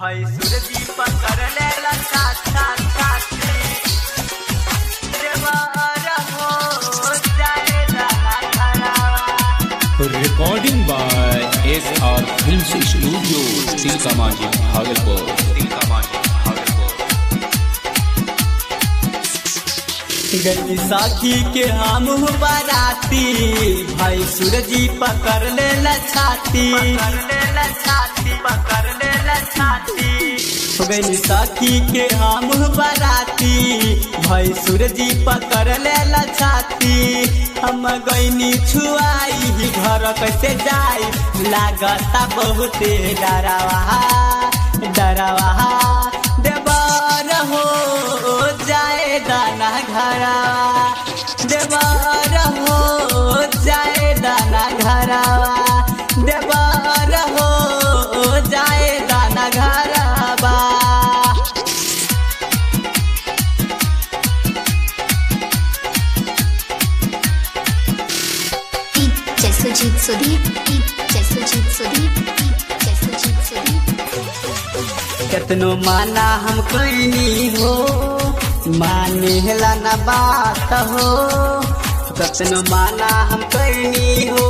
भाई सूरजी पकड़ लेला छाती छाती देवर हो जाए दाना घरवा। Recording by S R film studio, Tilkamanjhi, Bhagalpur, Tilkamanjhi, Bhagalpur. गई साखी के हम बाराती, भाई सूरजी पकड़ ले छाती, पकड़ ले छाती, पकड़ ले छाती। गई साखी के हम बाराती, भाई सूरजी पकड़ ले छाती। हम गईनी छुआई घर कैसे जाई, लागता बहुते डरावा डरावा। देवर हो जाए दाना घरवा, देवर हो जाए दाना घरवा, देवर हो जाए दाना घरवा। DJ Sujit Sudhir, DJ Sujit Sudhir, DJ Sujit Sudhir. केतनो माना हम कोई हो, माने ला ना बात हो। केतनो माना हम कोई हो,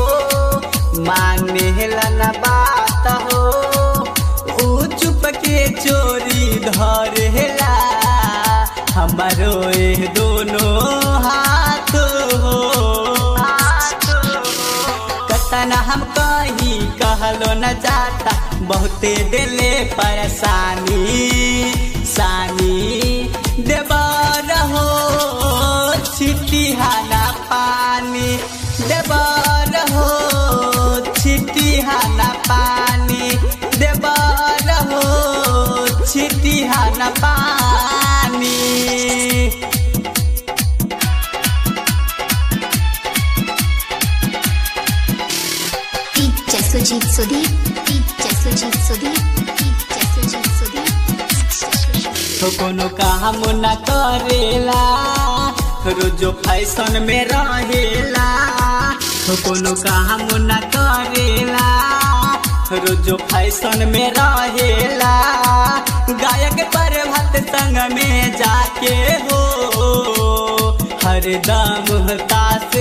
माने ला ना बात हो। ऊ चुप के चोरी धरेला हमारो ए दोनों हाथ हो। कतना हम कहीं कहलो न जाता, बहुते दिले परेशानी सानी। देवर हो छिटिहाना पानी, देवर हो छिटिहाना पानी, देवर हो छिटिहाना पानी। DJ Sujit Sudhir, DJ Sujit Sudhir, DJ Sujit Sudhir. तो कोनो काम न करेला, रोजो फैशन में रहेला। तो कोनो काम न करेला, रोजो फैशन में रहेला। गायक पर भत संग में जाके हो, हरदम ताश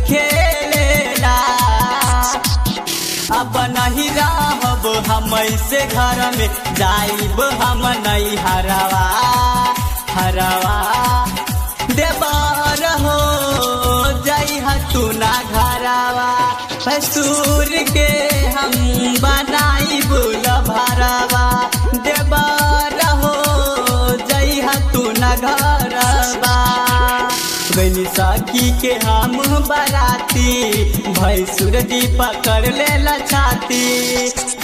खेलेला। अब नहीं रहब हम ऐसे घर में, जाइब हम नहीं हरवा हरवा। देवर हो जई तू ना घरवा, भसुर के हम बनाई बुल भरवा। देवर हो जई तू ना घरवा। गई साखी के हम बाराती, भाई सूरजी पकड़ ले छाती।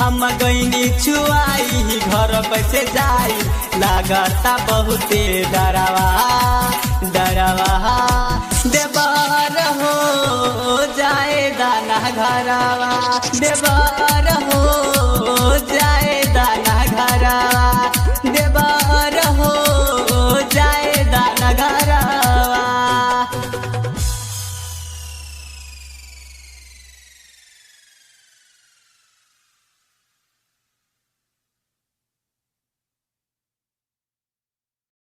हम गईनी छुआई घर कैसे जाई, लागता बहुते डरावा डरावा। देवर हो जाए दाना घरवा, देवर हो